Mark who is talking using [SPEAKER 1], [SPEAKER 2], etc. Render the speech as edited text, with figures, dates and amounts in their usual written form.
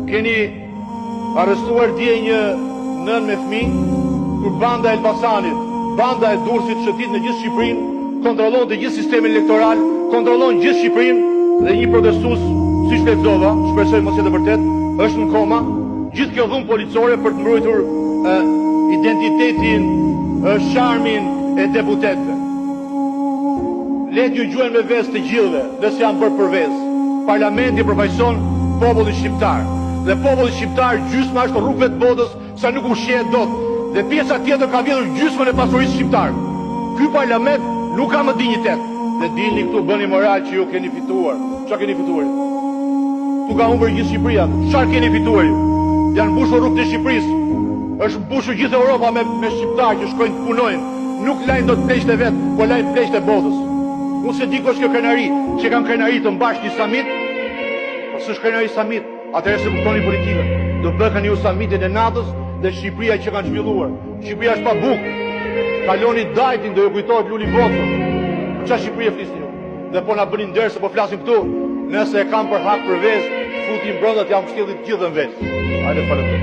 [SPEAKER 1] Keni arrestuar dje një nënë me fëmijë, kur banda e Elbasanit, banda e Durrësit shëtit në gjithë Shqipërinë, kontrollon të gjithë sistemin elektoral, kontrollon gjithë Shqipërinë dhe një protestues, siç lexova, shpresoj mos jetë e vërtetë, është në koma. Gjithë kjo dhunë policore për të mbrojtur identitetin, sharmin e deputetëve. Le t'ju gjuajnë me vezë të gjithëve, nëse janë bërë për vezë. Parlamenti përfaqëson popullin shqiptar. Dhe populli shqiptar gjysma është rrugëve të botës sa nuk ushqehet dot. Dhe pjesa tjetër ka vjedhur gjysmën e pasurisë shqiptare. Ky parlament nuk ka më dinjitet. Dhe dilni këtu bëni moral që ju keni fituar. Çfarë keni fituar ju? Këtu ka humbur gjithë Shqipëria. Çfarë keni fituar ju? Janë mbushur rrugët e Shqipërisë. Është mbushur gjithë Europa me me shqiptarë që shkojnë të punojnë. Nuk lajnë dot pleqtë e vet, po lajnë pleqtë e botës. Unë s'e di ku është kjo krenari, që kanë krenari të mbash një samit. Po s'është krenari samit, atëherë s'e kuptoni politikën. Do bëkani ju samitin e natës dhe Shqipëria që kanë zhvilluar. Shqipëria është pa bukë. Kaloni Dajtin do ju kujtohet Luli Voco. Për çfarë Shqipërie flisni ju? Dhe po na bëni nder se po flasim këtu, nëse e kam për hak për vezë, futin brenda t'jua mbështjelli të gjithëve në vezë. Hajde faleminderit.